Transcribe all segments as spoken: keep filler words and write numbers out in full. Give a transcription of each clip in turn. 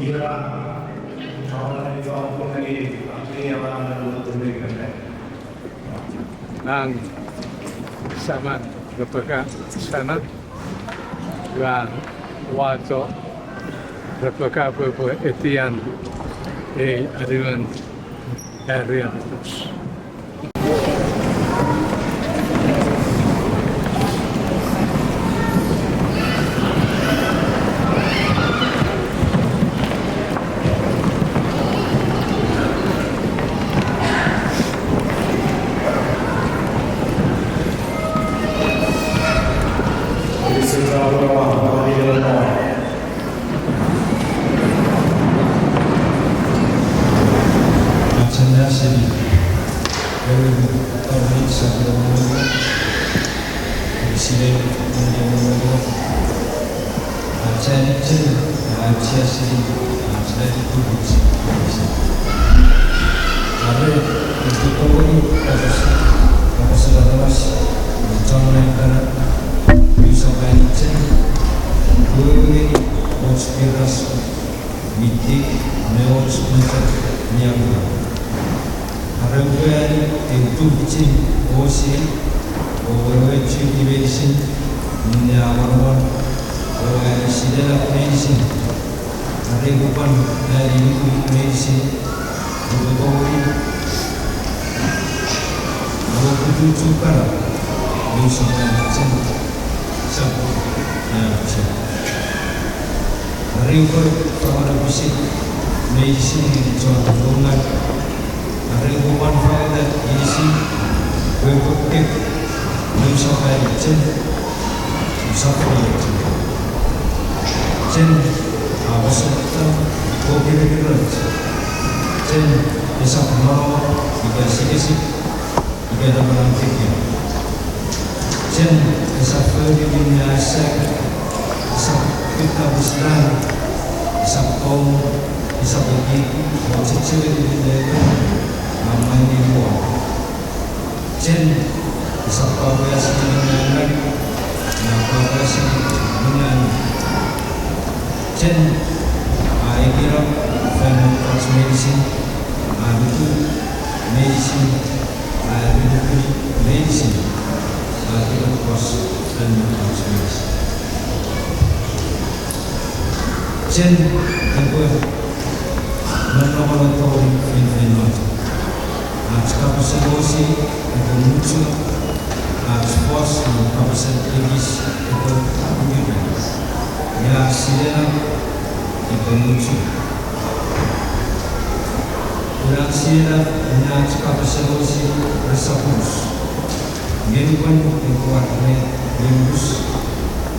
Ngang saman Rebecca Sanak, ua wato Rebecca pwe epwe etian ei anuon Arian. Are upwe ani eu tufichin osini, o weweiti meinisin minne a monomon, o ani sinenap meinisin. Are upwe pwan ani nuku meinisin, upwe tongeni, o kutuchu kana, mi sokana chen, sap, a chen. Are upwe fangeno pwisin meinisin ngeni chon tongau. Are upwe pwan fangeta inisin pwe epwe kek, mi sokana chen, sap, a chen. Chen a waseta o kirekiroch. Chen esap manaman ika sikesik ika namanam kekem. Chen esap fori minne a sek, esap kutta pisinan, esap tong, esap ekieki o chechemeni minne emon a mwaine won. Chen esap pwapwa seni minne a nang, nge a pwapwa seni minne a nang. Chen a ekiek fan mettoch meinisin, a nuku meinisin, a apinukunuk meinisin, a kinopas fan mettoch meinisin. Chen epwe nonnomono tori feinfeino. Ach kapasen osini epwe muchun, ach fos non kapasen ekis epwe ukutiw, nge ach sinenap epwe muchun. Pun ach sinenap me ach kapasen osini resap unus, nge nupwen epwe wor met mi unus,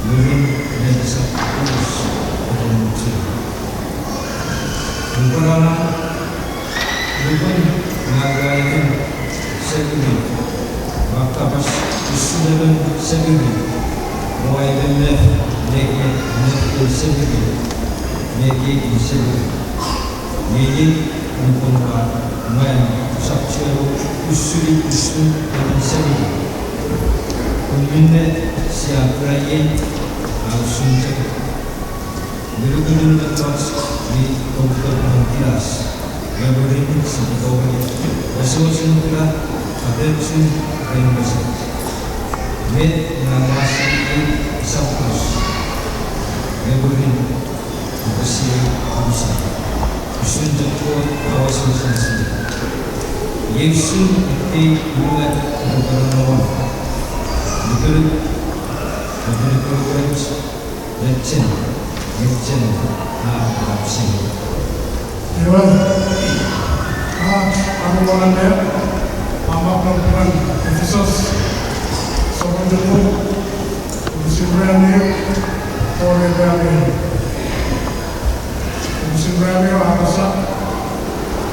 mwirin met esap unus epwe muchun. Nupwen a, nupwen ngang ua eken semirit, ua kapas usun emon semirit, o ua eken met, met, met semirit, met semirit. Nge iei nupwen ua mwan, usap chiwen usuni usun emon semirit. Pun minne sia kuna iei a usun chok ngunungun mettoch mi kopukopu non kinas, nge mwirin sipwe tongeni wesewesen kuna attention ren wesewesen. Met ngang ua sinei esap pos, nge mwirin upwe sinei unusan, usun chok Kot a wesewesen sinei. Iei usun ekkei unungat epwe nonnom won, nukunuk, apinukunukoch, me chen, me chen, a, a, chen. Iwe, ach anuon anne, a mak non puken Efisos, sopun tupun, wokisin ruanu tori ruanu. Wokisin ruanu a apasa,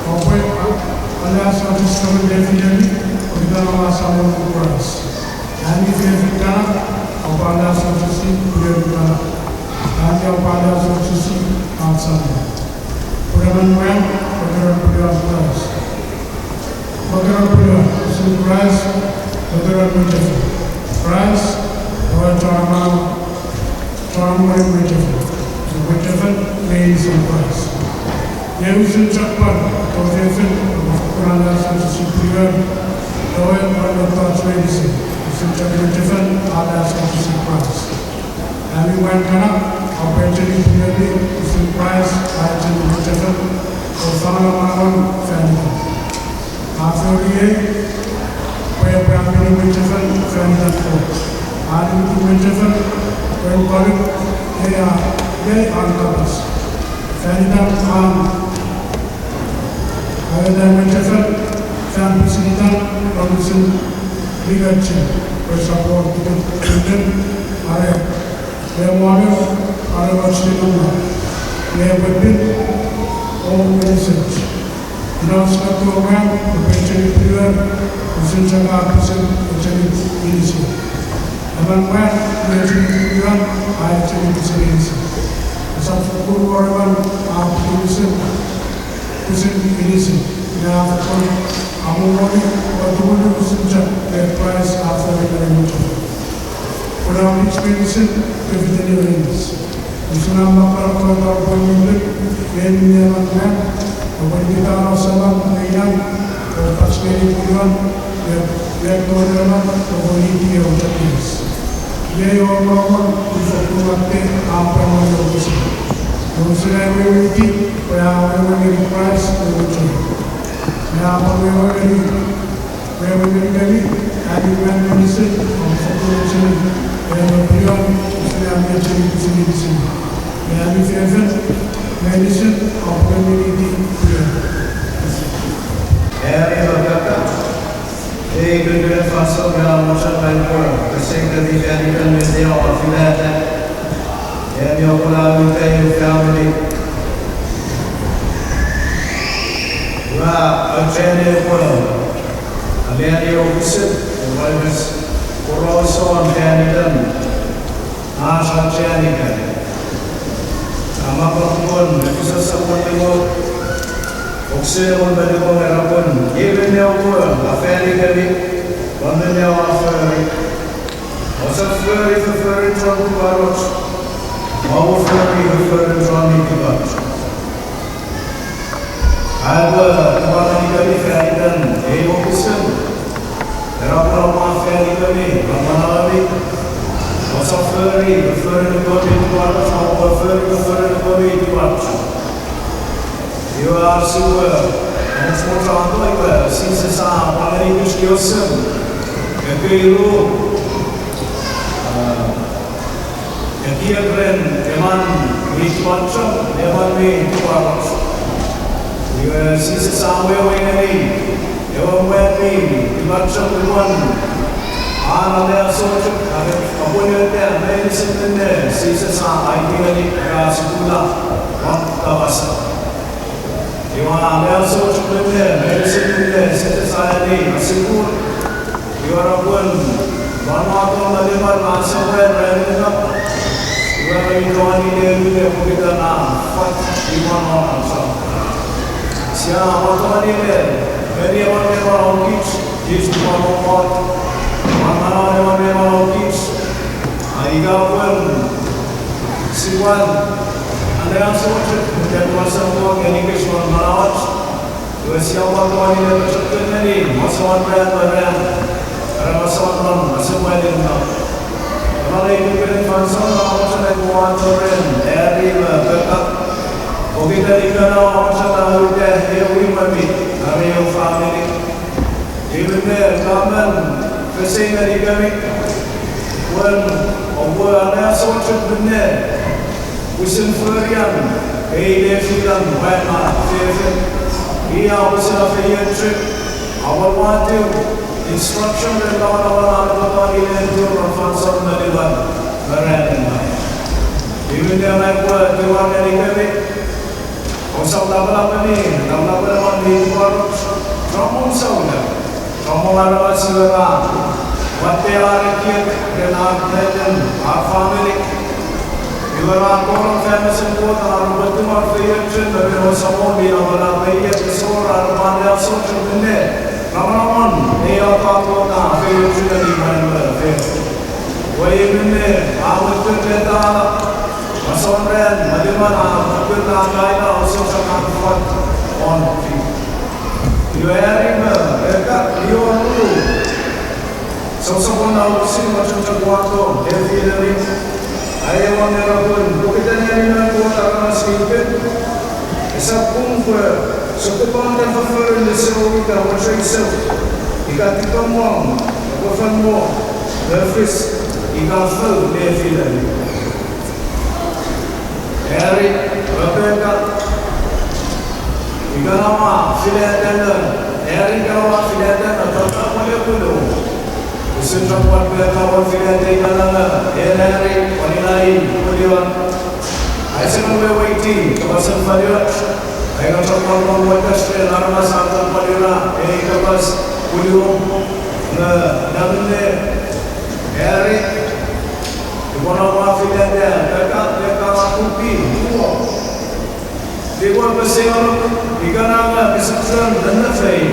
oupwe a-, anneasochisi fengeni fefin, pokiten ewe Samon Kraist. Ami fefin kana, oupwe anneasochisi pwiin kana. Ami oupwe anneasochisi ach Samon. Pun emon mwan, a keran pwiin Kraist. A keran pwiin, usun Kraist, a keran mwichefen. Kraist, ewe chon amanau, chon moni mwichefen. Mwichefen, meinisin Kraist. Nge usun chok pwan, to fefin, kuna na sisi prior, ewe pwan mettoch meinisin, usun chok mwichefel, a na sisi Kraist. Ami mwan kana, oupwe echeni priormi, usun Kraist a echeni mwichefel, o fangeno manauan fan itan. A fori ei, pwe epwe amini mwichefel fan itan Kot. A nimeti mwichefel, pwe epwe konik, ei a, ei an kapas. Fan itan an Awetan mwichefel, fan pwisin itan, pwan usun ligachi, pwe support itan, are, e mwane, are wach linomwa, nge epwe pin, o meinisin. Ina usun epwe ran, epwe echeni prior, usun chok a pwisin echeni inisin. Emon mwan, epwe echeni prior, a echeni pwisin inisin. Esap fokkun wor emon, a pwisin pwisin inisin, nge a fokkun amongoni, o tumunu usun chok, nge Kraist a fori ngeni mwichefel. Kuna kich meinisin, kefiteni ewe inis. Usun a makkar Kot a pwe mwirin, nge emon mwan, epwe nikitano seman me inan, o pach ngeni punuan, nge, nge tori emon, epwe winiti ewe chok inis. Iei ewe monomon, mi fokkun watte, a pwan ngeni wokisin. Usun ai weweiti, pwe a wewe ngeni Kraist ewe chon. Nge a pwan wewe ngeni, wewe ngenikemi, ami mwan meinisin, om fokkun echeni, ewe prior, usun ami echeni pwisin inisin. Nge ami fefin, meinisin, oupwe winiti prior. Ami mwan kana, ei kukkunen fansoun nge a mochen ai pwe, kese kemi fan itan met ei a finata. Ami oupwe kuna uta eu family. Ua achane pwe, ami ani wokisin, ua wes, porausen fan itan. Ach achane ika. A makkar pun, Efesos sopun nimu, wokisin engon me nimu era pun, iei minne oupwe, a fan ikemi, pwan minne oua fori. Ousap fori fofforun chon tipachem, oupwe fori fofforun chon mi tipachem. Aipwe, ua fan ikemi fan itan ei wokisin. Era pun oupwe fan ikemi, non manauemi. Ousap fori fofforun chon mi tipachem, oupwe fori fofforun chon mi tipachem. Iwe ach sipwe, ach mochen to iwe, Jises a pwan ngenikich kewe sem. Ekkei ru, a, ekiek ren emon mi tipachem, emon mi tipachem. Iwe Jises a wewe ngeni ewe mwan mi tipachem lupwen an anneasochis, a, apwonueta meinisin minne Jises a aiti ngeni, a sukula, won kapas. Iwe a anneasochis minne, meinisin minne Jises a eani, a sukul. Iwe ra pun, non wato me liman a sopwe ren ena. Iwe ra tongeni ne lule pokiten a fat lupwen a anneasochis. Sia pwan tongeni ne, meni emon me emon kich, kich lupwen a fat. Pwan manauen emon me emon kich. A ika pun, sipwe anneasochis, ika pwan sopwe ngenikich non manauach. Iwe sia pwan tongeni ne pochokun ngeni, masouen ran me ran. Are masouen ran, masouen ran. Emon ei kukkunen fansoun a mochen ai pwan tori, Ari me Peka. Pokiten ika na mochen a uta eu imwemi, are eu famini. Iwe minne, ka men, pesei ngenikemi, pwe, oupwe anneasochis minne, pwisin forian, ei nefinan, mwan me fefin. Ia pwisin a feiochu, a watiw, instruction ren lawalawan an Kot a netiw non fansoun me liman, me ranin. Iwe minne, aipwe etiwa ngenikemi, ousap lapalapeni, lapalapen emon mi tipachem, chommong souneng, chommong aramas iwe ra watte ar ekiek ren ar neten, ar famini. Iwe ra tonong fan mesen Kot ar repwe tungor feiochun me ren ewe Samon mi lapalap, iwe esor ar repwe anneasochis minne, namanamon ei ata Kot a feiochu ngeni mwan me fefin. Iwe minne, a mwitir letala, masouen ran, me liman a mwitir letala, Sosok an fat on fi. Iwe Harry me Becca, iwe ru. Sosok on na usin mo chok chok wato, efi lemi. Aewin era pun, pokiten eni non Kot aramas mi pin. Esap pun pwe, sokkopaten fofforun le sou ika mochei sou. Ika tipen mong, epwe fen mo, me fis, ika fou, efi lemi. Harry, Rebecca, ika na ua filata, Harry ika na ua filata, tata pwal e kulu. Usun chok pwal Becca pwal filata ika na, en Harry, pwal ina i, kulu. Aise nge weweiti, kapasen Pailate, ai nge chok pwal pwal wekasre, aramas a pwal ina, ei kapas, kulu, nge, na minne, Harry, ika na ua filata, Becca, Becca a kupi, uo. Ika pwe pese ono, ika na nge kese chuen nennefei.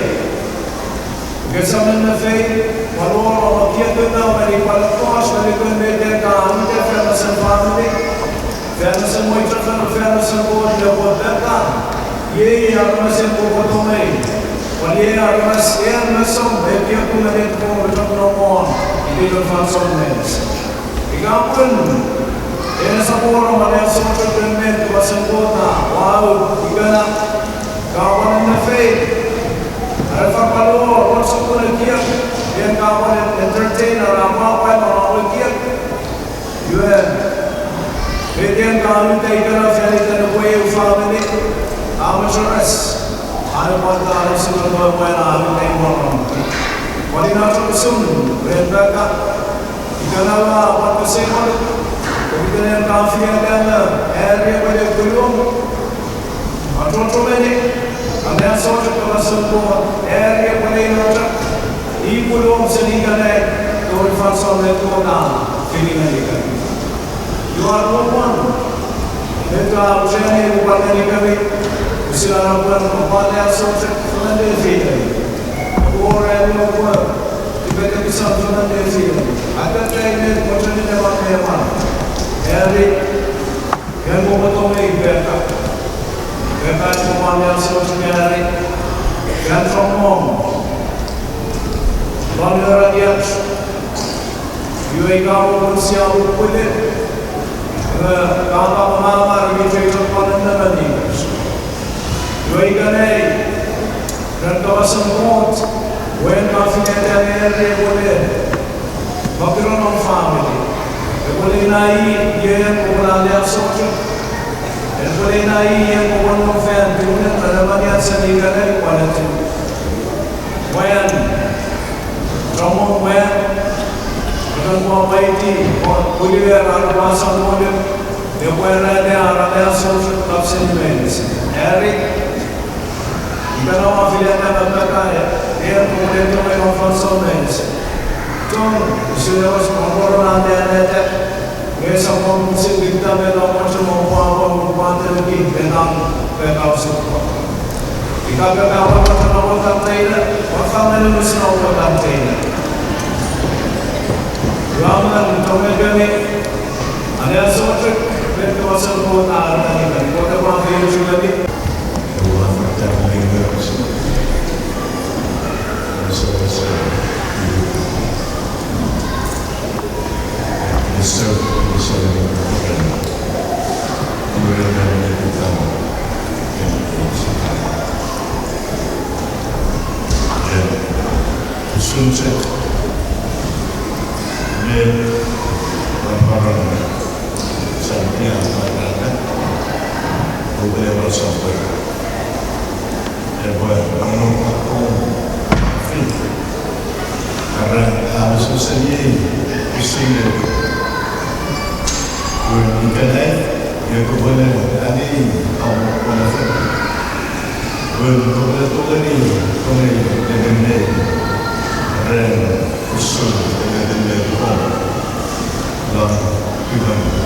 Kese nennefei, pwal wor om ekiek ka meni pwal ekkoch me likon met ka aueta fan mesen famini, fan mesen mwichefen, fan mesen Kot, epwe Becca. Iei aramas en kopwe tongei. Pwal iei aramas en mesom, ekiek ka meni pwe chok nongonong, iteiten fansoun meinisin. Ika pun, en esap wor om anneasochis ren met kapasen Kot a wau, ika na, ka pwan nennefei, are fa pwal wor, wor sokkun ekiek, en ka pwan entertain, are apwapwai non ekiek. Iwe, met en ka aueta ika na fan iten epwe eu famini, a mecheres, are pwal ta ese nge pwe mwan a aueta imwom. Pwal ina chok usun, ren Becca, ika na ua pwal pese ono, pokiten en ka filata nge, Harry epwe le kulu. Achocho meni, anneasochis kapasen Kot, Harry epwe le ina chok, i kulu seni ikenai, tori fansoun met Kot a fini ngenikemi. Iwe a pwon, met ka auchea ne upwe ngenikemi, usun an epwe pwal anneasochis fan iten fini. Wor ami oupwe, tipetekison fan iten fini. Atatai met mochenin emon me emon. Harry, en kopwe tongei Becca. Becca epwe pwal anneasochis ngeni Harry. Fan chommong. Lon era iach. Iwe ika mo pun sia upwile. Nge ka pwal mamar mi chok pwan nennefei. Iwe ikenai, ren kapasen Kot, wen ka finata Harry epwe le, mokuran non famini. Epwe le ina i, ien kopwe anneasochis. Epwe le ina i, ien kopwe nom fan tunen, ren emon ian seni ikenai pwal eti. Mwan, chommong mwan, ren pwal mwaiti, pwal kuliwe ar pwal san mole, epwe rete ar anneasochis kap seni meinisin. Harry, ika na ua filata me Becca, en kopwe le tongei non fansoun meinisin. Chon, usun ewe sia pwan moro na anneaneta, nge esap pwan usun kutta me na mochen mo pwapwa mo pwateleki me na Becca usun pwan. Ika Becca a pwan mochen mo pwateleki, pwan famini usun mo pwateleki. Ua men tongekemi, anneasochis, met kapasen Kot a anneani, Kot epwe efeiochukemi. Usun chok met a pwarano, sap ia pwarata, upwe ewe software. Epwe nonnom akkom fit. Ara a mesesen ei usun met. Pun ikenai, ie kopwe ne ani amo pwone fen. Pun kopwe ne tongeni, tongeni ne mennei ren usun ennetin met kom lon ikenai.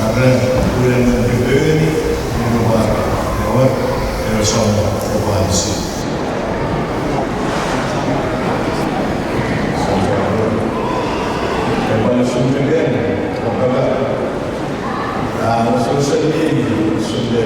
Are pun en pepengeni, nge kopwe ne wor ewe Samon epwe anisi. Epwe ne usun pepengeni, kopwe ne, a, usun seni, usun ne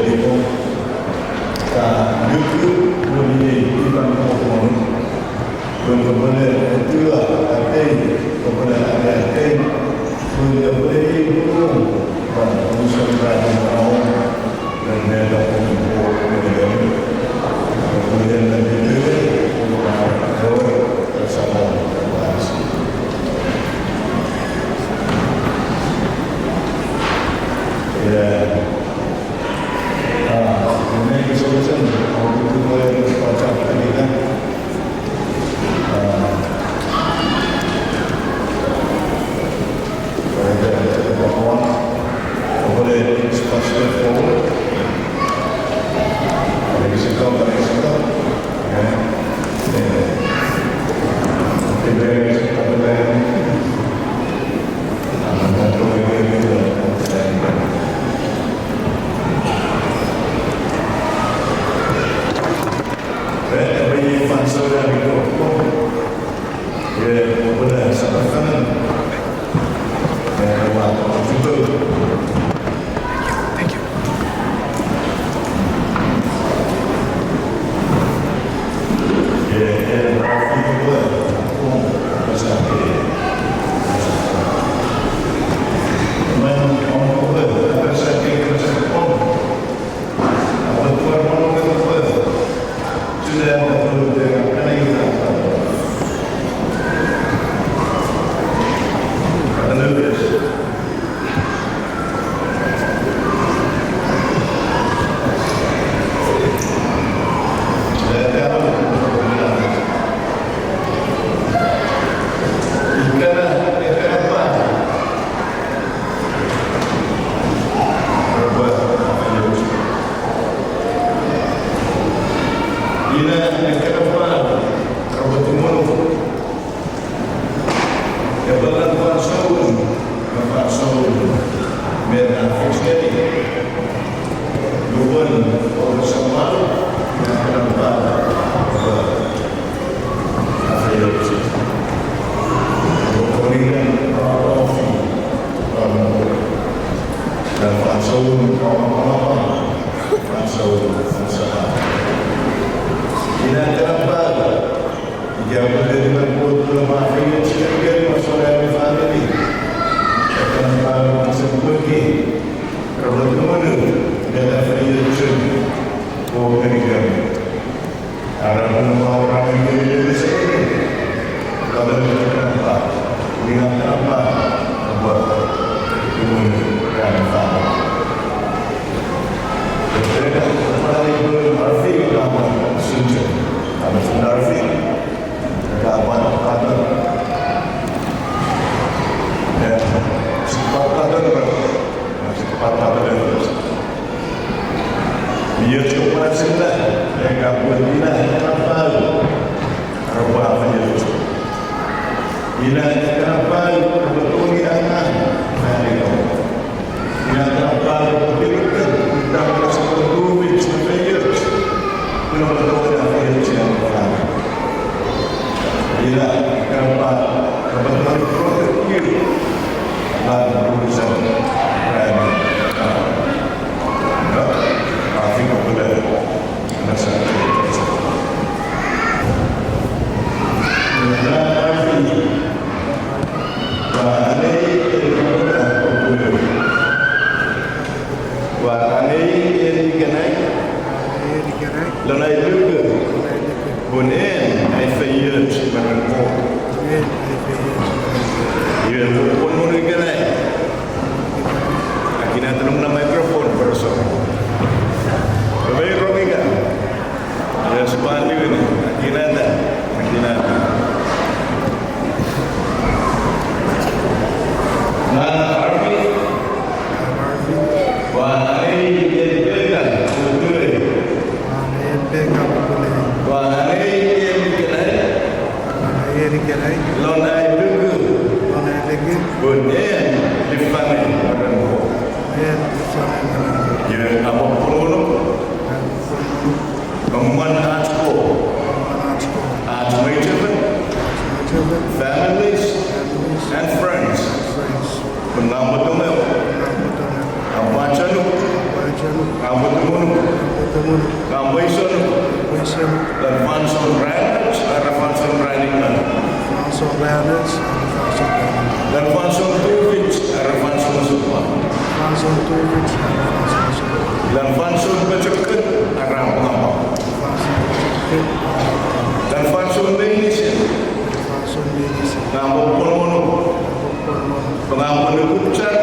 Ina ekkena pwan repwe tumunuk. Epwe lon fansoun, lon fansoun met a fis ngeni. Lupwen oupwe samau, ina ekkena pwan repwe afeiochu. Epwe tongeni rarafi, rarafi. Lon fansoun, rarafi, fansoun, fansoun. Ina ekkena pwan Ika pwe netipan Kot pwe epwe afeiochu ngenikemi, masou ami famini. Ekkena pwan ese pweki, repwe tumunuk, neta feiochun Kot ngenikemi. Ara pun pwan ngenikemi netipan Kot. Katon ekkena pwan, ina ekkena pwan, epwe tumunuk, ami famini. Epwe neta, epwe neta, epwe neta, epwe neta, epwe neta, ina ekkena pau, repwe tongeni angang fan itom. Ina ekkena pau, repwe tongeni, ina ekkena pau, repwe tongeni, ina ekkena pau, repwe tongeni, ina ekkena pau, repwe tongeni, ina ekkena pau, Ua angei en ikenai. Ua angei en ikenai. Lon ai luku. Lon ai luku. Pun en ai feioch me ren Kot. En ai feioch me ren Kot. Iwe pun ngun ikenai. Akinata nung na microphone person. Bebe rong ika. Yes, pwan niwin. Akinata. Akinata. Na Harvey. Ua angei en peka pupulei. Ua angei en peka pupulei. Ua angei en ikenai. Ua angei en ikenai. Lon ai luku. Lon ai luku. Pun en lifangei me ren Kot. En lifangei me ren Kot. Iwe apopulunuk. Apopulunuk. Mwen ach ko. Mwen ach ko. Ach mwichefen. Ach mwichefen. Families. Families. And friends. And friends. Pun ngang mwo tongek. Ngang mwo tongek. Ngang mwo achanuk. Ngang mwo achanuk. Ngang mwo tumunuk. Ngang mwo tumunuk. Ngang mwo isonuk. Ngang mwo isonuk. Lon fansoun ran ach, are fansoun ran ikenai. Fansoun ranin, fansoun ranin. Lon fansoun tufich, are fansoun osupwang. Fansoun tufich, are fansoun osupwang. Lon fansoun pochokun, are apwangapwang. Fansoun pochokun, are apwangapwang. Lon fansoun meinisin. Fansoun meinisin. Ngang upwe pwon ngonuk. Ngang upwe pwon ngonuk. Ngang upwe nukuchar.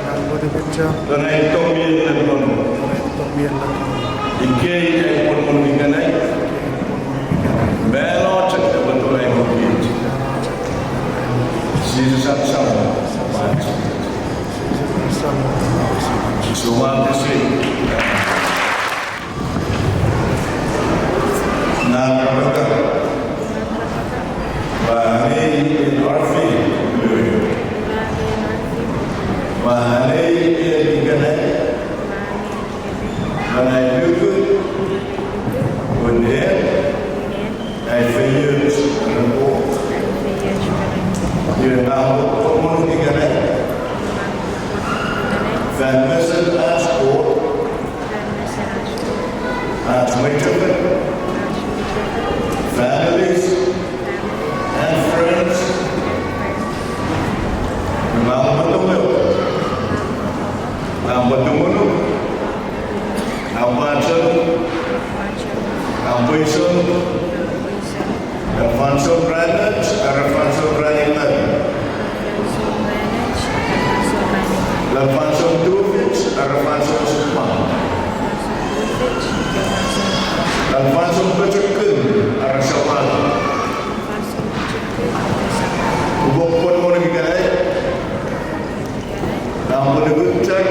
Ngang upwe nukuchar. Lon ai tong mi ennet ngonuk. Lon ai tong mi ennet ngonuk. Ikei ai pwon ngonuk ikenai. Ikei ai pwon ngonuk ikenai. Mano chok epwe tongei pukich. Jises ach Samon. Jises ach Samon. Sumatisin. Nang rapaka. Ua angei Arfi. Ua angei ikenai. Ua angei ikenai. Ua angei ikenai. Ua angei ikenai. Ua angei ikenai. Ua angei ikenai. Ai feioch ren Kot. Iwe ngang upwe pwon ngonuk ikenai. Fan mesen ach Kot. Ach mwichefen. Families and friends. Ngang upwe tungor. Ngang upwe tungono. Ngang upwe achok. Ngang upwe isonuk. Lon fansoun ranin, are fansoun ranin. Lon fansoun tufich, are fansoun osupwang. Lon fansoun pochokun, are sapwal. Upwe pwon ngonuk ikenai. Ngang upwe nukuchar.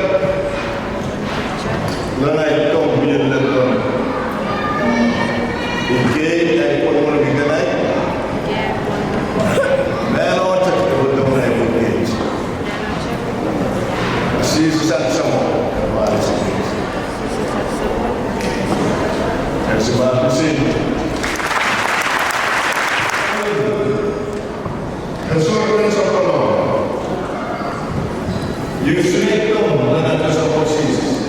Lon ai tong mi ennet ngonuk. Ikei ai pwon ngonuk ikenai. Mano chok epwe tongei pukich. Jises ach Samon. Ese ma pisin. Esor ren sopwolon. Iwe sinei tong lon ach Samon Jises.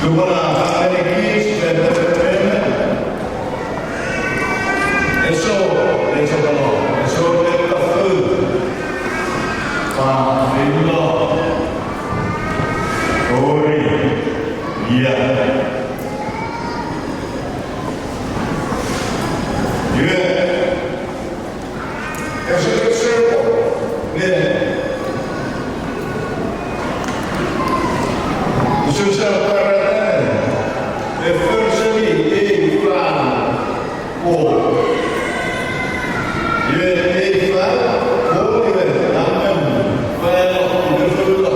Lupwen a fangeni kich me pepeteme. Esor ren sopwolon. Esor ren kafu. Pa, ilo. Ori. Ia. Iwe. Ese, ese, ne. Usun sa parata, e, forseni ei fan Kot. Iwe ei fan Kot iwe amen fan ukefulo.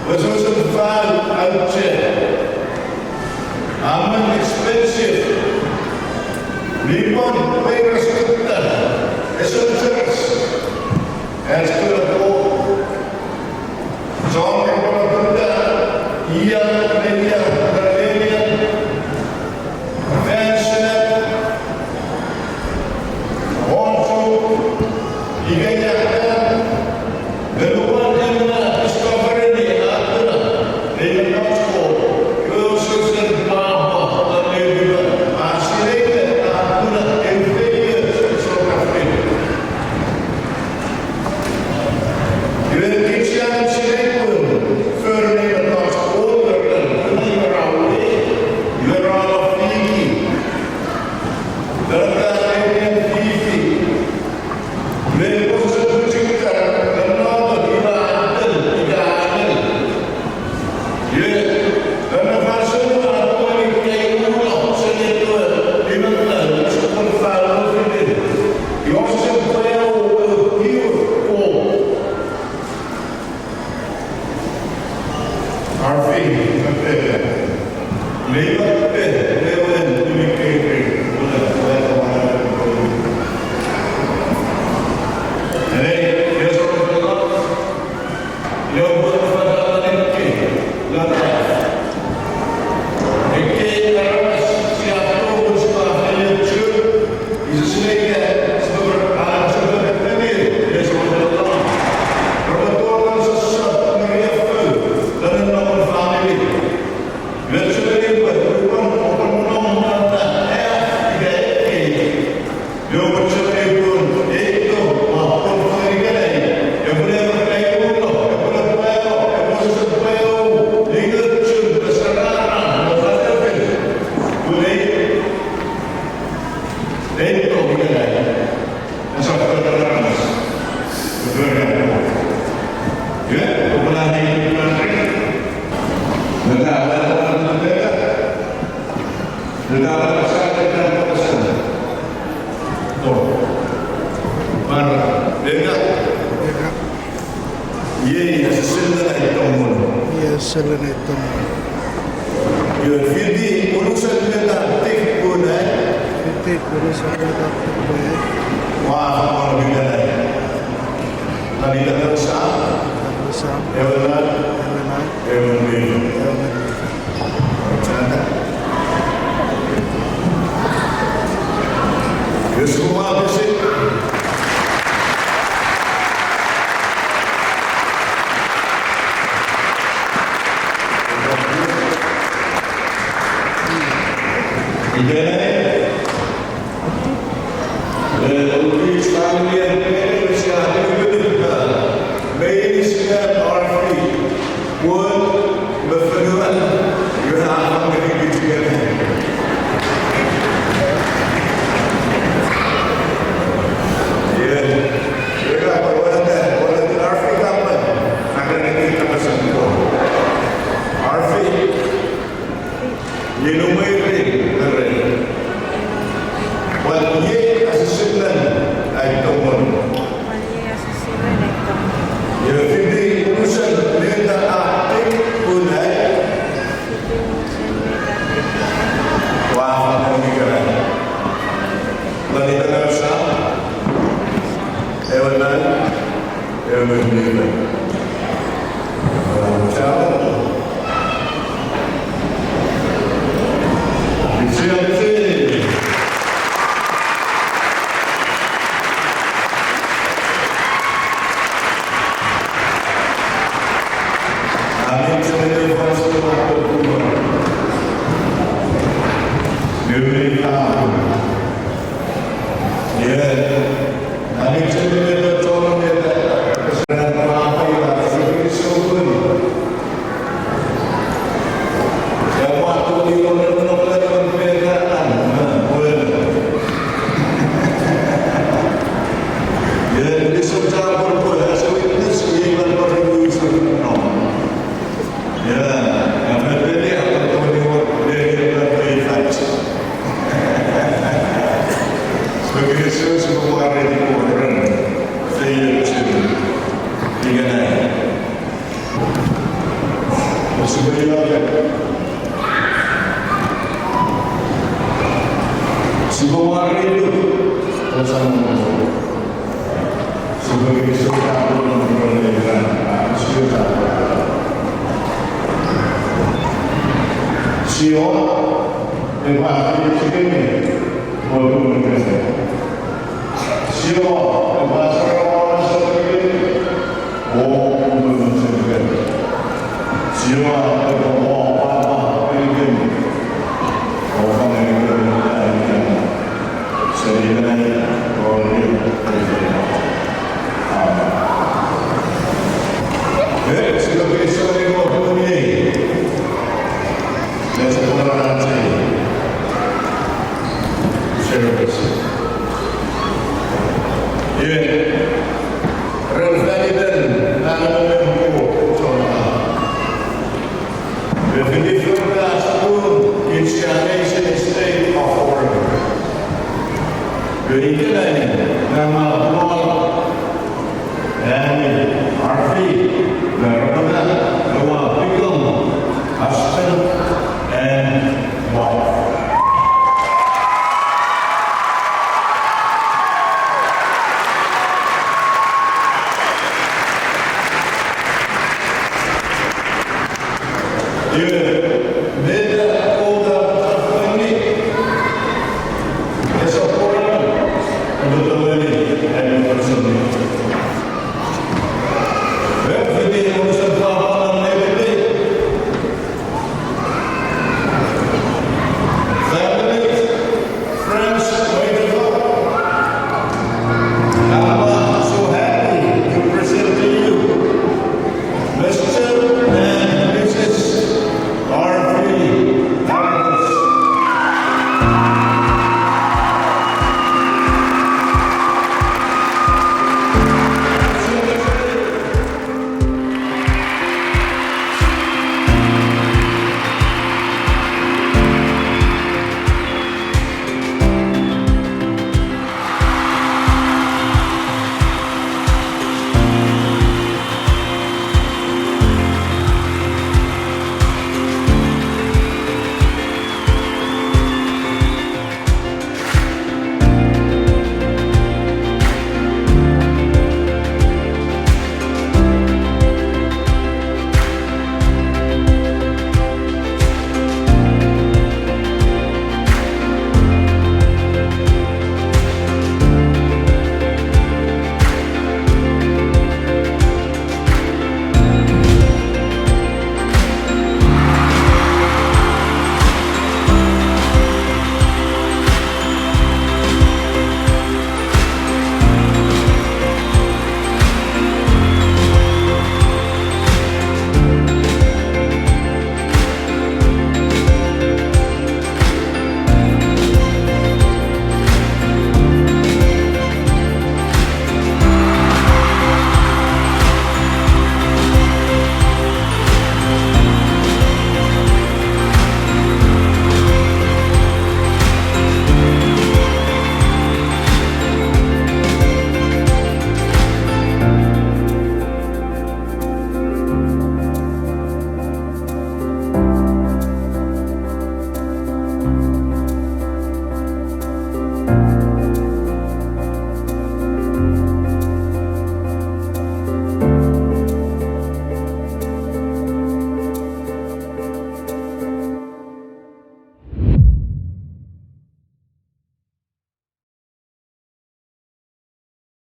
Wesewesen fan auchea. Amen expensive. Mi pwan weires kutta. Ese weires. Ach kuna Kot. Chon epwe kuna kutta. Ia, ia, ia. Fansoun. Wonchu. Ika ia. Nge lupwen emon a discover-ni a kuna, ei mettoch Kot, iwe wesewesen pwapwa, a lepipa, a sinei pwe a kuna, eu feioch, sokkofesen. Iwe kich sia sinei pwe, for ei mettoch Kot, iwe ra, iwe ra, iwe ra fiki. Iwe ra, iwe fiki. Me kose pwichikar, ena ina atel, ika atel. Ye, ena fansoun a tongeni kei ulo, seni ewe, ina atel, sokun falo fiti. Iwe kose pwe o, o, o. Arfi, iwe pwe. Mei pwe, ewe, iwe pwe, pwe, pwe, pwe, pwe. Ene, Jises Kraist, iwe pwe, pwe, pwe, pwe, pwe. Ekkei aramas sia tongeni sipwe feioch, iwe sipwe, sipwe, a, sipwe, Selen ai tong mono. Iwe fiti unusen meta tik pun ai. Fiti unusen meta tik pun ai. Ua fangeno ikenai. Non iten ewe Sam, ewe Nau, ewe Nau, ewe Ngun mi Fel. Yes, we want to see. Ikenai, eh, ukich family and friends, sia tinikinika, meinisin ar fiti, won, me fonuan, iwe a fangeni kich ikenai. Iwe, iwe ka pwe wonata, wonata ar fiti kapwan, a kan eki kapasen Kot. Ar fiti. Iei numwer three, number three. Pwan iei asisilen ai tong mono. Pwan iei asisilen ai tong mono. Iwe fiti unusen meta a tik pun ai. Fiti unusen meta a tik pun ai. Ua fangeno ikenai. Non iten ewe Sam, ewe Nau, ewe Ngun mi Fel. Sipwe wari. Sipwe kinisou chapur non Kot ren ena, sipwe chapur. Jiowa epwe apichikemi, o epwe monuemi. Jiowa epwe asarama sokemi, o epwe monuemi. Jiowa epwe mo pwapwa ngenikemi, o fangeni kemi. Seni ikenai, o epwe monuemi. Amen. E, sipwe kinisou ngeni Kot pun iei. Let's put our hands together. Service. Iwe, ren fan iten an emon Kot chon angang. Iwe fiti first pun in Sianei State of Oregon. Iwe ikenai, ngang ua pwal Annie, Arfi, me Rebecca, me ua become husband and wife. Iwe, meta